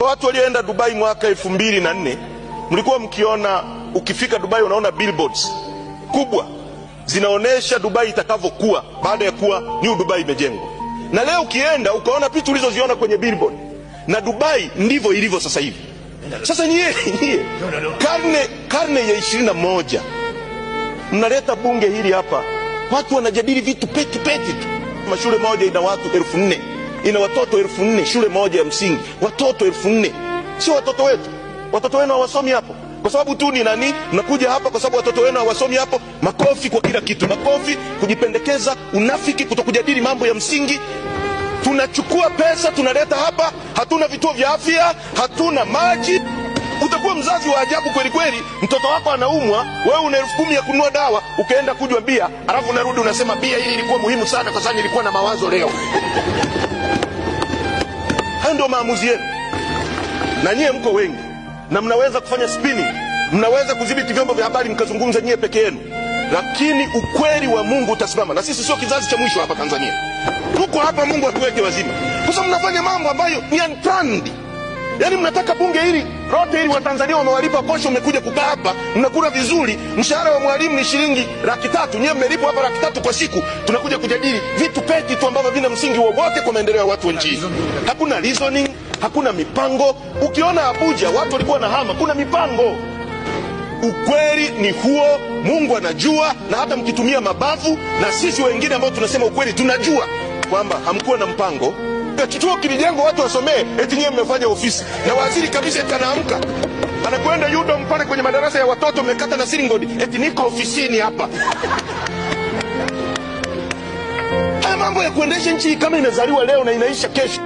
Watu walioenda Dubai mwaka 2004 mlikuwa mkiona, ukifika Dubai unaona billboards kubwa zinaonesha Dubai itakavyokuwa baada ya kuwa New Dubai imejengwa. Na leo ukienda ukaona picha ulizoziona kwenye billboard na Dubai ndivyo ilivyo sasa hivi. Sasa nyie karne ya 21 mnaleta bunge hili hapa, watu wanajadili vitu peti peti tu. Shule moja ina watu 4,000, ina watoto 4,000, shule moja ya msingi watoto 4,000. Sio watoto wetu, watoto wenu hawasomi hapo kwa sababu tu ni nani, mnakuja hapa kwa sababu watoto wenu hawasomi hapo. Makofi kwa kila kitu, makofi, kujipendekeza, unafiki, kutokujadili mambo ya msingi. Tunachukua pesa tunaleta hapa, hatuna vituo vya afya, hatuna maji. Utakuwa mzazi wa ajabu kweli kweli. Mtoto wako anaumwa, wewe una 10,000 ya kununua dawa, ukaenda kunywa bia, alafu unarudi unasema bia hili ilikuwa muhimu sana kwa sababu nilikuwa na mawazo leo. Hayo ndio maamuzi yenu, na nyie mko wengi na mnaweza kufanya spinning, mnaweza kudhibiti vyombo vya habari mkazungumza nyie peke yenu, lakini ukweli wa Mungu utasimama. Na sisi sio kizazi cha mwisho hapa Tanzania, tuko hapa, Mungu atuweke wazima, kwa sababu mnafanya mambo ambayo ni unplanned. Yaani mnataka bunge hili lote hili Watanzania wamewalipa posho, mmekuja kukaa hapa mnakula vizuri, mshahara wa mwalimu ni shilingi 300,000, nyewe mmelipwa hapa 300,000 kwa siku. Tunakuja kujadili vitu peti tu ambavyo vina msingi wowote kwa maendeleo ya watu wa nchi hii. Hakuna reasoning, hakuna mipango. Ukiona Abuja watu walikuwa na hama, kuna mipango. Ukweli ni huo, Mungu anajua, na hata mkitumia mabavu, na sisi wengine ambao tunasema ukweli tunajua kwamba hamkuwa na mpango. Chuo kilijengwa watu wasomee, eti nyewe mmefanya ofisi na waziri kabisa eti anaamka anakwenda UDOM pale kwenye madarasa ya watoto mmekata na siringodi, eti niko ofisini hapa. Haya mambo ya kuendesha nchi kama imezaliwa leo na inaisha kesho.